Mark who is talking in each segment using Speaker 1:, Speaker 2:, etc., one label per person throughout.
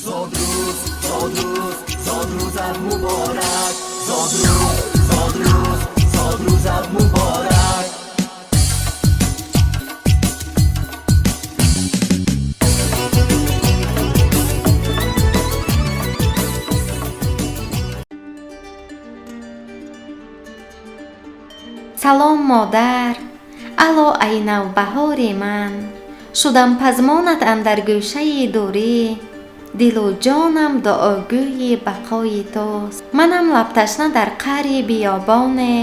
Speaker 1: Зодрӯз, зодрӯз, зодрӯзат муборак! Зодрӯз, зодрӯз, зодрӯзат муборак!
Speaker 2: Салом, модар! Ало, ай навбаҳори ман! Шудам пазмонат андар гӯшаи дурӣ. Дилу ҷонам дуогӯи бақои туст. Манам лабташна дар қаъри биёбоне,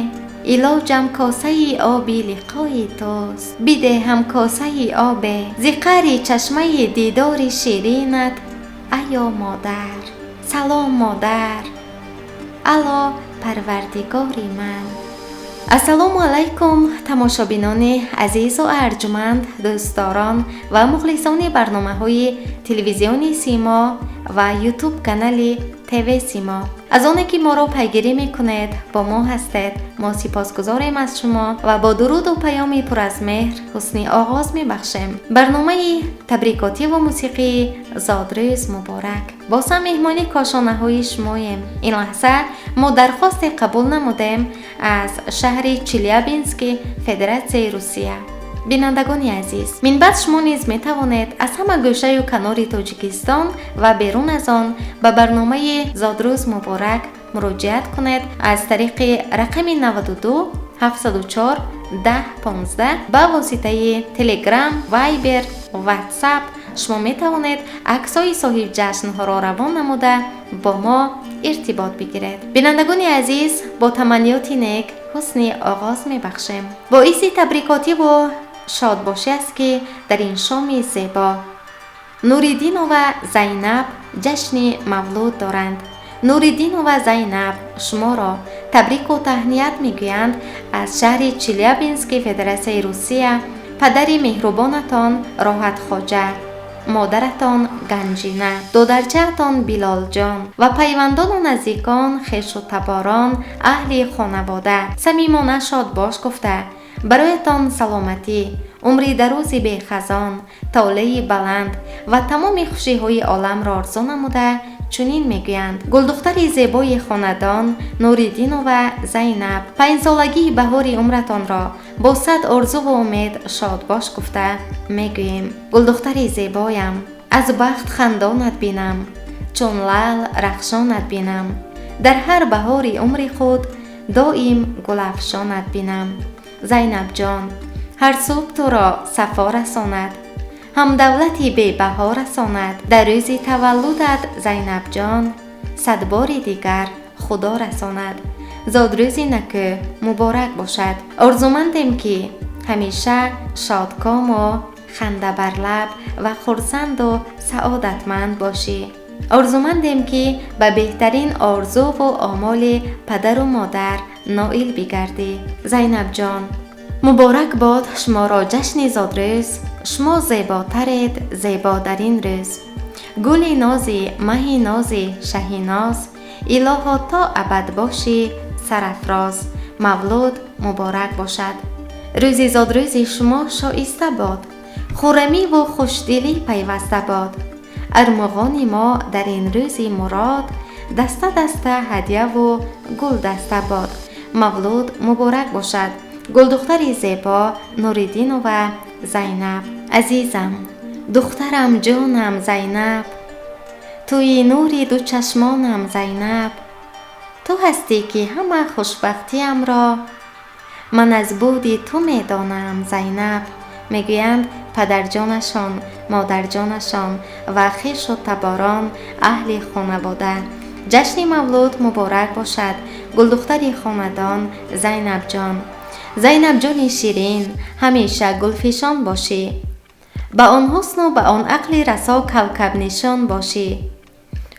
Speaker 2: илоҷам косаи оби лиқои туст. Бидеҳам косаи обе зи қаъри чашмаи дидори ширинат, аё модар. Салом, модар! Ало, парвардигори ман! Ассалому алайкум, тамошобинони азизу арҷуманд, дӯстдорон ва мухлисони барномаҳои телевизиони Симо ва Ютуб канали ТВ Симо. Аз оне ки моро пайгирӣ мекунед, бо мо ҳастед, мо сипосгузорем аз шумо ва бо дуруду паёми пур аз меҳр ҳусни оғоз мебахшем барномаи табрикотиву мусиқии «Зодрӯз муборак». Боз ҳам меҳмони кошонаҳои шумоем. Ин лаҳза мо дархосте қабул намудем аз шаҳри Челябински Федератсияи Русия. Бинандагони азиз, минбаъд шумо низ метавонед аз ҳама гӯшаю канори Тоҷикистон ва берун аз он ба барномаи «Зодрӯз муборак» муроҷиат кунед аз тариқи рақами 92 704 10 15. Ба воситаи Телеграм, Вайбер, Ватсап шумо метавонед аксҳои соҳибҷашнҳоро равон намуда, бо мо иртибот бигиред. Бинандагони азиз, бо таманниёти нек ҳусни оғоз мебахшем. Боиси табрикотиву шодбошӣ аст, ки дар ин шоми зебо Нуриддинова Зайнаб ҷашни мавлуд доранд. Нуриддинова Зайнаб, шуморо табрику таҳният мегӯянд аз шаҳри Челябински Федератсияи Русия падари меҳрубонатон Роҳатхоҷа, модаратон Ганҷина, додарчаатон Билолҷон ва пайвандону наздикон, хешу таборон, аҳли хонавода. Самимона шодбош гуфта, бароятон саломатӣ, умри дарози бехазон, толеи баланд ва тамоми хушиҳои оламро орзу намуда, чунин мегӯянд: гулдухтари зебои хонадон Нуриддинова Зайнаб, панҷсолагии баҳори умратонро бо сад орзуву умед шодбош гуфта мегӯем. Гулдухтари зебоям, аз бахт хандонат бинам, чун лаъл рахшонат бинам, дар ҳар баҳори умри худ доим гулафшонат бинам. Зайнабҷон, ҳар субҳ туро сафо расонад, ҳам давлати бебаҳо расонад. Дар рӯзи таваллудат, Зайнабҷон, садбори дигар Худо расонад. Зодрӯзи накӯ муборак бошад. Орзумандем, ки ҳамеша шодкому хандабарлаб ва хурсанду саодатманд бошӣ. Орзумандем, ки ба беҳтарин орзуву омоли падару модар ноил бигардӣ. Зайнабҷон, муборак бод шуморо ҷашни зодрӯз. Шумо зеботаред зебо дар ин рӯз. Гули нози, маҳи нози, шаҳи ноз, илоҳо, то абад бошӣ сарафроз. Мавлуд муборак бошад. Рӯзи зодрӯзи шумо шоиста бод, хуррамиву хушдилӣ пайваста бод. Армуғони мо дар ин рӯзи мурод даста даста ҳадяву гулдаста бод. Мавлуд муборак бошад, гулдухтари зебо Нуриддинова Зайнаб. Азизам, духтарам, ҷонам Зайнаб, туи нури ду чашмонам Зайнаб, ту ҳастӣ, ки ҳама хушбахтиамро ман аз буди ту медонам, Зайнаб, мегӯянд падарҷонашон, модарҷонашон ва хешу таборон, аҳли хонавода. Ҷашни мавлуд муборак бошад, гулдухтари хонадон Зайнабҷон. Зайнабҷони ширин, ҳамеша гулфишон бошӣ, ба он ҳусну ба он ақли расо кавкабнишон бошӣ.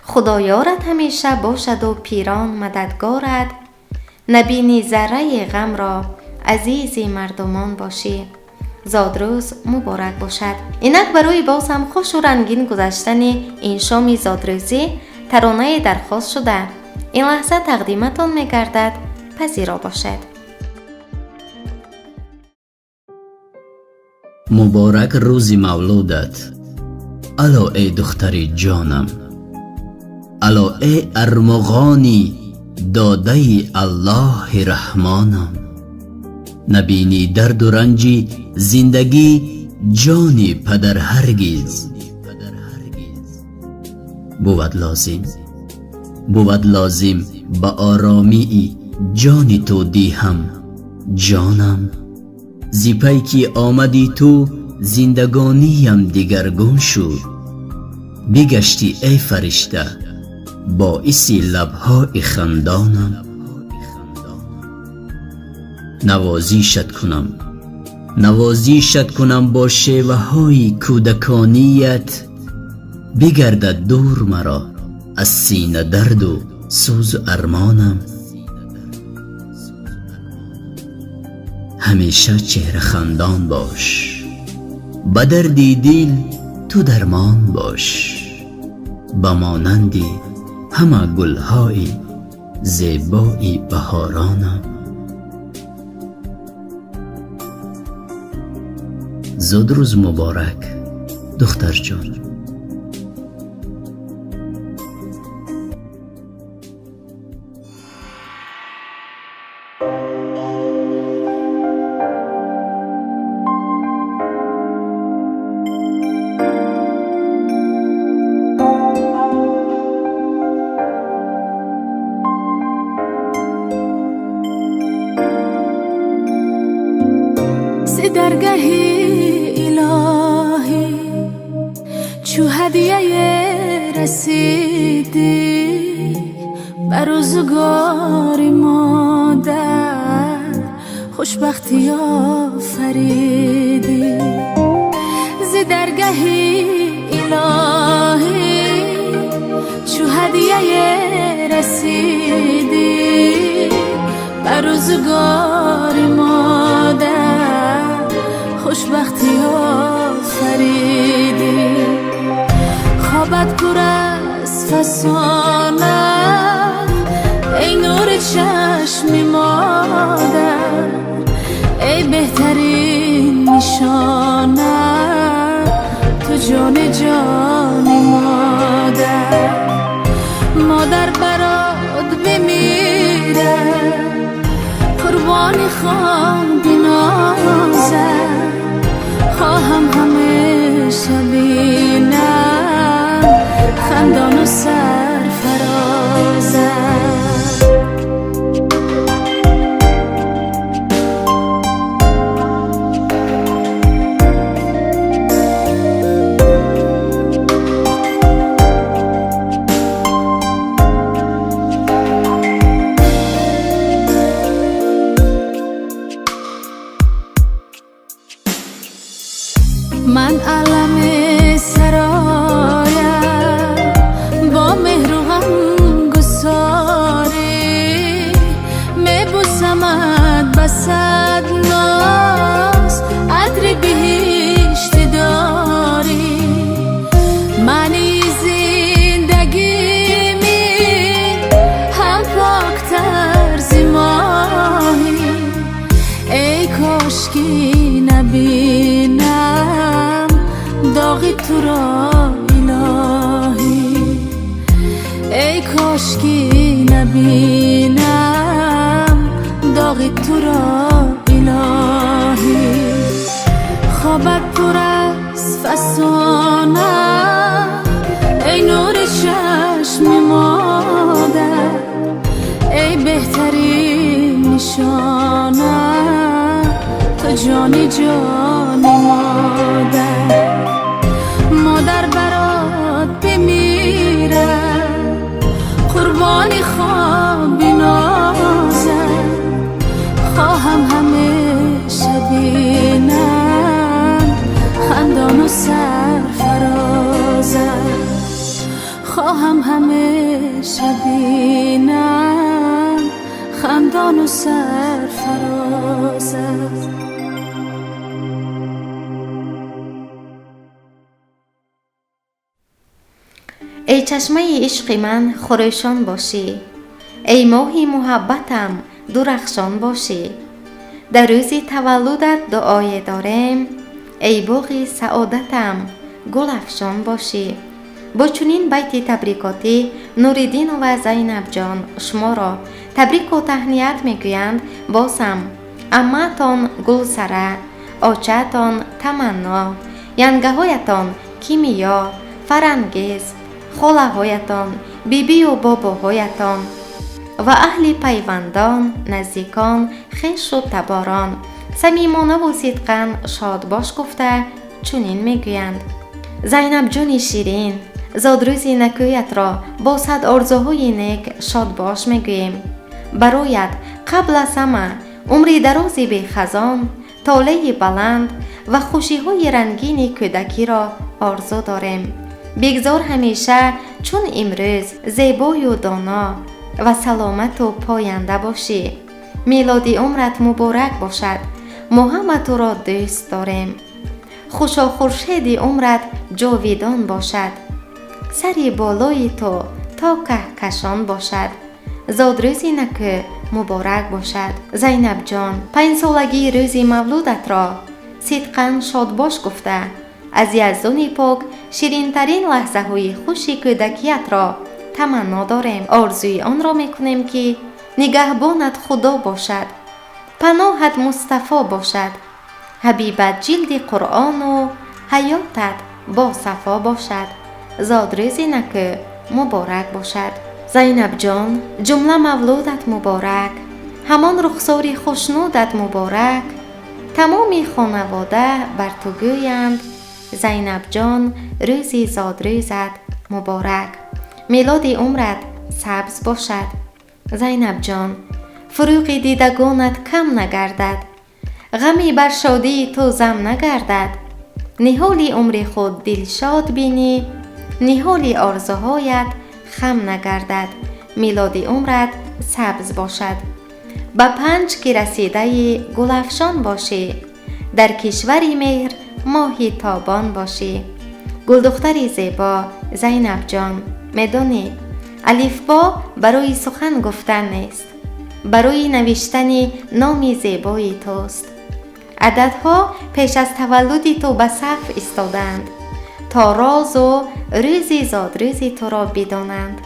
Speaker 2: Худоёрат ҳамеша бошаду пирон мададгорат, набини зарраи ғамро, азизи мардумон бошӣ. Зодрӯз муборак бошад. Инак барои боз ҳам хушу рангин гузаштани ин шоми зодрӯзӣ таронае дархост шуда ин лаҳза тақдиматон мегардад. Пазиро бошед.
Speaker 3: Муборак рӯзи мавлудат, ало, эй духтари ҷонам. Ало, эй армуғони додаи Аллоҳи Раҳмонам, набинӣ дарду ранҷи зиндагӣ, ҷони падар ҳаргиз. Бувад лозим, бувад лозим ба оромии ҷони ту диҳам ҷонам. Зи пай ки омадӣ ту, зиндагониям дигаргун шуд. Бигаштӣ, эй фаришта, боиси лабҳои хандонам. Навозишат кунам, навозишат кунам бо шеваҳои кӯдаконият, бигардад дур маро аз сина дарду сӯзу армонам. Ҳамеша чеҳрахандон бош, ба дарди дил ту дармон бош, ба монанди ҳама гулҳои зебои баҳоронам. Зудрӯз муборак, духтарҷон.
Speaker 4: Даргаҳи илоҳӣ чу ҳадияе расидӣ ба рӯзгори модар, хушбахтӣ офаридӣ. Зи даргаҳи илоҳӣ чу ҳадияе расидӣ ба рӯзгори модар, хушбахтӣ офаридӣ. Хобат пур аз фасона, эй нури чашми модар, эй беҳтарин нишона, ту ҷони ҷони модар. Модар барот бимирад, қурбони хон бинозад, хоҳам ҳамеша бинам хандону сарфарозат. Ман алами сароям бо меҳру ғамгусорӣ, мебусамад ба сад ноз атри биҳишти дорӣ. Маънии зиндагими ҳам поктар зи моҳӣ, эй кошки набинам доғи туро илоҳӣ, эй кошки набинам доғи туро илоҳӣ. Хобат пур аз фасона, эй нури чашми модар, эй беҳтарин нишона, ту ҷони ҷони модар. Модар барот бимирад, қурбони хоб бинозад, хоҳам ҳамеша бинам хандону сарфарозат, хоҳам ҳамеша бинам хандону сарфарозат.
Speaker 2: Эй чашмаи ишқи ман, хурӯшон бошӣ, эй моҳи муҳаббатам, дурахшон бошӣ. Дар рӯзи таваллудат дуое дорем, эй боғи саодатам, гулафшон бошӣ. Бо чунин байти табрикотӣ Нуриддинова Зайнабҷон шуморо табрику таҳният мегӯянд. Боз ҳам аммаатон Гулсара, очаатон Таманно, янгаҳоятон Кимиё, Фарангез, холаҳоятон, бибию бобоҳоятон ва аҳли пайвандон, наздикон, хешу таборон самимонаву сидқан шодбош гуфта чунин мегӯянд: Зайнабҷони ширин, зодрӯзи накӯятро бо сад орзуҳои нек шодбош мегӯем. Бароят қабл аз ҳама умри дарози бехазон, толеи баланд ва хушиҳои рангини кӯдакиро орзу дорем. Бигзор ҳамеша чун имрӯз зебою доно ва саломату поянда бошӣ. Милоди умрат муборак бошад, мо ҳама туро дӯст дорем. Хушо хуршеди умрат ҷовидон бошад, сари болои ту то каҳкашон бошад. Зодрӯзи накӯ муборак бошад, Зайнабҷон. Панҷсолагии рӯзи мавлудатро сидқан шодбош гуфта, аз Яздони пок ширинтарин лаҳзаҳои хуши кӯдакиятро таманно дорем. Орзуи онро мекунем, ки нигаҳбонат Худо бошад, паноҳат Мустафо бошад, ҳабибат ҷилди Қуръону ҳаётат босафо бошад. Зодрӯзи накӯ муборак бошад, Зайнабҷон. Ҷумла мавлудат муборак, ҳамон рухсори хушнудат муборак. Тамоми хонавода бар ту гӯянд: Зайнабҷон, рӯзи зодрӯзат муборак. Милоди умрат сабз бошад, Зайнабҷон. Фурӯғи дидагонат кам нагардад, ғами бар шодии ту зам нагардад. Ниҳоли умри худ дилшод бинӣ, ниҳоли орзуҳоят хам нагардад. Милоди умрат сабз бошад, ба панҷ ки расидаи гулафшон бошӣ, дар кишвари меҳр моҳи тобон бошӣ. Гулдухтари зебо Зайнабҷон, медонӣ, алифбо барои сухан гуфтан нест, барои навиштани номи зебои туст. Ададҳо пеш аз таваллуди ту ба саф истодаанд, то розу рӯзи зодрӯзи туро бидонанд.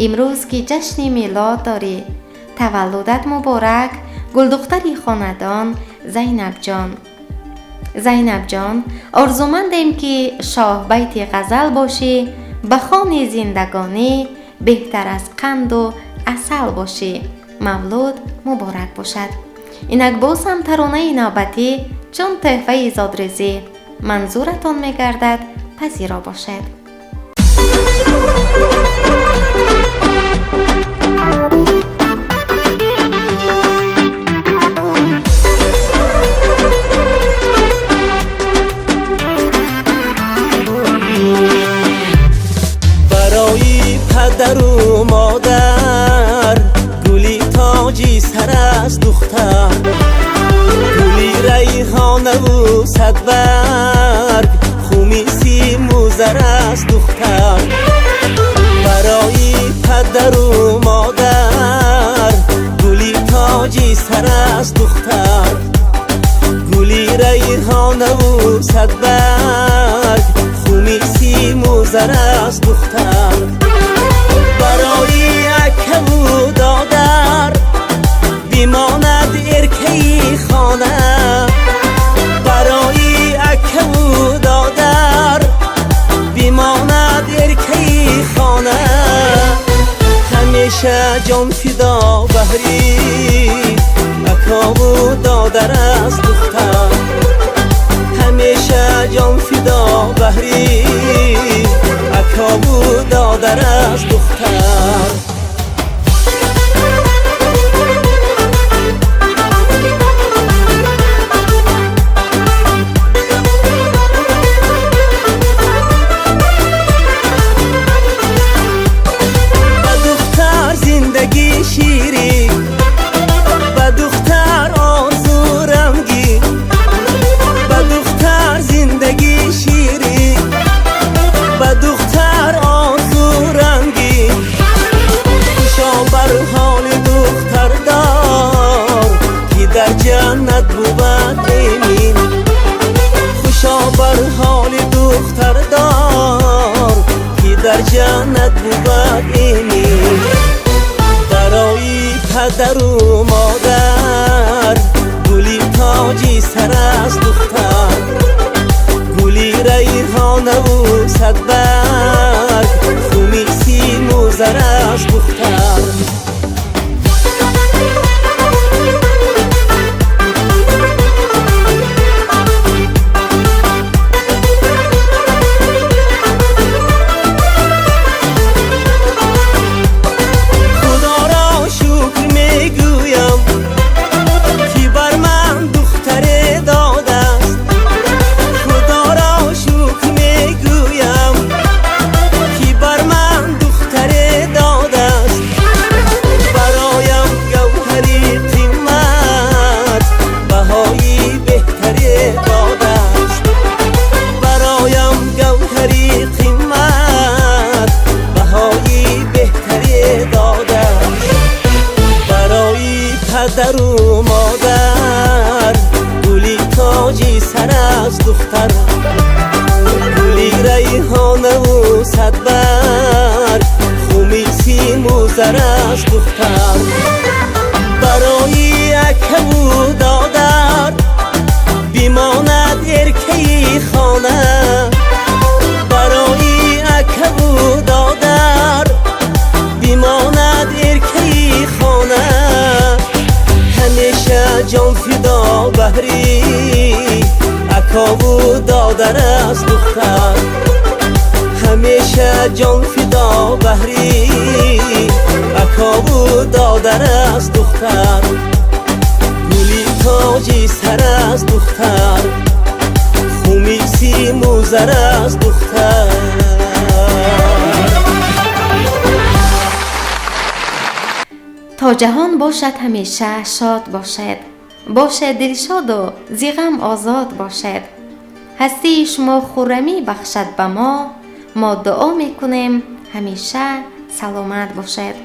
Speaker 2: Имрӯз ки ҷашни милод дорӣ, таваллудат муборак, гулдухтари хонадон Зайнабҷон. Зайнабҷон, орзумандем, ки шоҳбайти ғазал бошӣ, ба хони зиндагонӣ беҳтар аз қанду асал бошӣ. Мавлуд муборак бошад. Инак боз ҳам таронаи навбатӣ чун тӯҳфаи зодрӯзӣ манзуратон мегардад, пазиро бошед.
Speaker 1: Барои падару модар гули тоҷи сар аст духтар, гули райҳонаву садбарг, хуми симу зар аст духтар. Барои падару модар гули тоҷи сар аст духтар, гули райҳонаву садбарг, хуми симу зар аст духтар. Барои акаву додар бимонад эркаи хона, барои акаву додар бимонад эркаи хона. Ҳамеша ҷон фидо баҳри акову додар аст духтар, ҳамеша ҷон фидо баҳри акову додар аст духтар. Ба духтар зиндагӣ ширин, ба духтар орзу рангин, ба духтар зиндагӣ ширин, ба духтар орзу рангин. Дар ҷаннат бувад эмин. Барои падару модар гули тоҷи сар аст духтар, гули райҳонаву садбарг, хуми симу зар аст духтар. Худоро шукр мегӯям, ки бар ман духтаре додааст. Худоро шукр мегӯям, ки бар ман духтаре додааст. Бароям гавҳари қимат, баҳои беҳтаре додааст. Бароям гавҳари қимат, баҳои беҳтаре додааст. Барои падару модар гули тоҷи сар аст духтар, гули райҳонаву садбарг, хуми симу зар аст духтар. Барои акаву додар бимонад эркаи хона, барои акаву додар бимонад эркаи хона. Ҳамеша ҷон фидо баҳри акову додар аст духтар. Ҳамеша ҷон фидо баҳри акову додар аст духтар. Гули тоҷи сар аст духтар, хуми симу зар аст духтар.
Speaker 2: То ҷаҳон бошад ҳамеша шод бошед, бошед дилшоду зи ғам озод бошед. Ҳастии шумо хуррамӣ бахшад ба мо, мо дуо мекунем ҳамеша саломат бошед.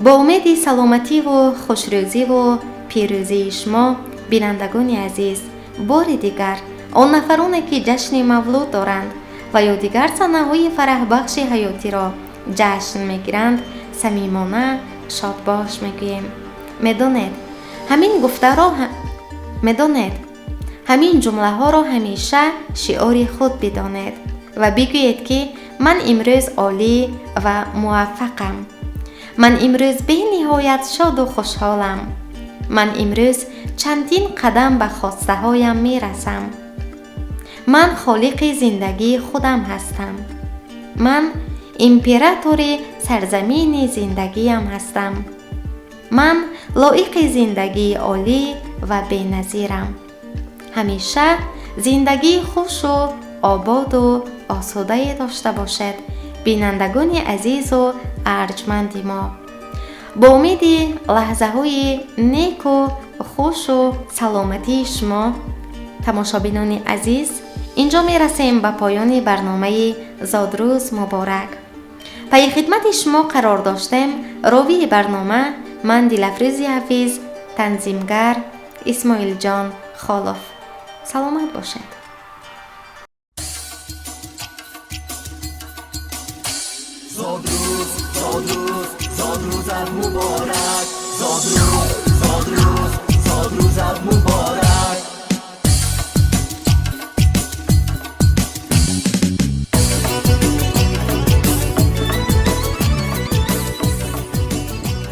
Speaker 2: Бо умеди саломативу хушрӯзиву пирӯзии шумо, бинандагони азиз, бори дигар он нафароне ки ҷашни мавлуд доранд ва ё дигар санаҳои фараҳбахши ҳаётиро ҷашн мегиранд, самимона шодбош мегӯем. Медонед, ҳамин гуфтаро медонед, ҳамин ҷумлаҳоро ҳамеша шиори худ бидонед ва бигӯед, ки ман имрӯз олӣ ва муваффақам. Ман имрӯз бениҳоят шоду хушҳолам. Ман имрӯз чандин қадам ба хостаҳоям мерасам. Ман холиқи зиндагии худам ҳастам. Ман императори сарзамини зиндагиям ҳастам. Ман лоиқи зиндагии олӣ ва беназирам. Ҳамеша зиндагии хушу ободу осудае дошта бошед, бинандагони азизу арҷманди мо. Бо умеди лаҳзаҳои неку хушу саломатии шумо, тамошобинони азиз, инҷо мерасем ба поёни барномаи Зодрӯз муборак. Пайи хидмати шумо қарор доштем ровии барнома ман Дилафрӯзи Ҳафиз, танзимгар Исмоилҷон Холов. Саломат бошед.
Speaker 1: Зодрӯз, зодрӯз, зодрӯзат муборак. Зодрӯз, зодрӯз, зодрӯзат муборак.